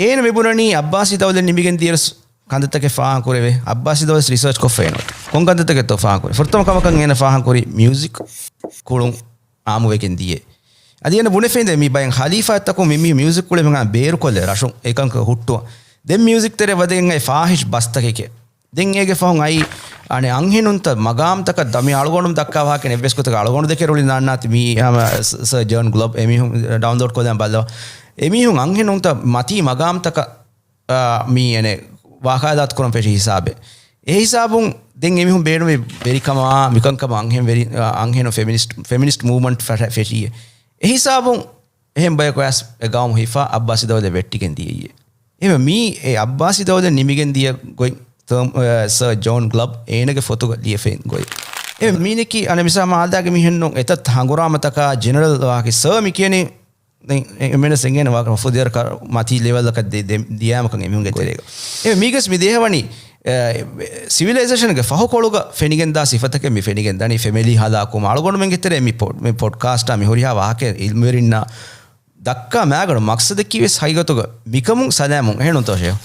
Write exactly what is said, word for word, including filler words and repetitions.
އޭނަ މިބުނަނީ އައްބާސީ ދައުލަތް ނިމިގެން ދިޔަރަސް ކަންތައްތަކެއް ފާހަގަކުރެވޭ. އައްބާސީ ދައުލަތް ރިސާޗް ކޮށްފަ އޭނަ ކޮން ކަންތައްތަކެއްތޯ ފާހަގަކުރި؟ ފުރަތަމަ ކަމަކަށް އޭނަ ފާހަގަކުރި މިއުޒިކް ކުޅުން އާއްމުވެގެން ދިޔަ. އަދި އޭނަ ބުނެފެއިންދޭ މި ބައެއް ޚަލީފާތަކުން މި، މި މިއުޒިކް ކުޅެމެން ބޭރުކޮށްލެ ރަށުން އެކަންކަ ހުއްޓުވަ. ދެން މިއުޒިކް ތެރެ ވަދެގެން އައި ފާހިޝް ބަސްތަކެކެ. ދެން އޭގެ ފަހުން އައި އަނެ އަންހެނުންތަ މަގާމްތަކަށް ދަ-، މި އަޅުގަނޑު ދައްކާ ވާހަކަ އެއްވެސް ގޮތަކަށް އަޅުގަނޑު ދެކެ ރުޅި ނާންނާތި މީ، ހަމަ ސް-، ސަރ ޖޯން ގްލޮބް އެމީހުން ޑައުންލޯޑް ކޮށްލަން ބައްލަވާ. އެމީހުން އަންހެނުންތަ މަތީ މަގާމްތަކަށް، އާ، މީ އެނެ ވާކާލާތު ކުރަން ފެށި ހިސާބެއް. އެ ހިސާބުން ދެން އެމީހުން ބޭނުމީ ވެރިކަމާ، މިކަންކަމަށް އަންހެން ވެރި-، އާ، އަންހެނު ފެމިނިސްޓް، ފެމިނިސްޓް މޫވްމަންޓް ފެށި-، ފެށިއޭ. އެ ހިސާބުން އެހެން ބަޔަކު އައިސް އެ ގައުމު ހިފާ އައްބާސީ ދައުލަތް ވެއްޓިގެން ދިޔައީ. އެހެން މީ އެ އައްބާސީ ދައުލަތް ނިމިގެން ދިޔަ ގޮތް ތަ-، އަ، ސަރ ޖޯން ގްލަބް އޭނަގެ ފޮތުގަ ލިޔެފައިން ގޮތް. އެ މީނަކީ އަނެއް މިސާ މާލްދާގެ މީހެއްނު އެތައް ހަނގުރާމަތަކާ ޖެނެރަލް ވާހަކަ ސަރ މި ކިޔަނީ ދެން އެ-، އެމެނަސް އެނގޭނެ ވާހަކަ ފުދޭރަކަށް މަތީ ލެވެލްއަކަށް ދެ-، ދެ-، ދިޔާމަކަން އެމީހުންގެ ތެރޭގަ. އެ މީގަސް މި ދޭހަވަނީ، އެ، ސިވިލައިޒޭޝަންގެ ފަހުކޮޅުގަ ފެނިގެންދާ ސިފަތަކެއް މި ފެނިގެން ދަނީ ފެމިލީ ހަލާކުވުމަށް. އަޅުގަނޑުމެންގެ ތެރޭ މި ޕޮޑް-، މި ޕޮޑްކާސްޓާ މި ހުރިހާ ވާހަކަ އިލްމުވެރިންނާ ދައްކާ މާގަނޑު މަޤްޞަދަކީ ވެސް ހަގީގަތުގަ މިކަމުން ސަލާމުން. އެހެންނުތޯ ޝޭހް؟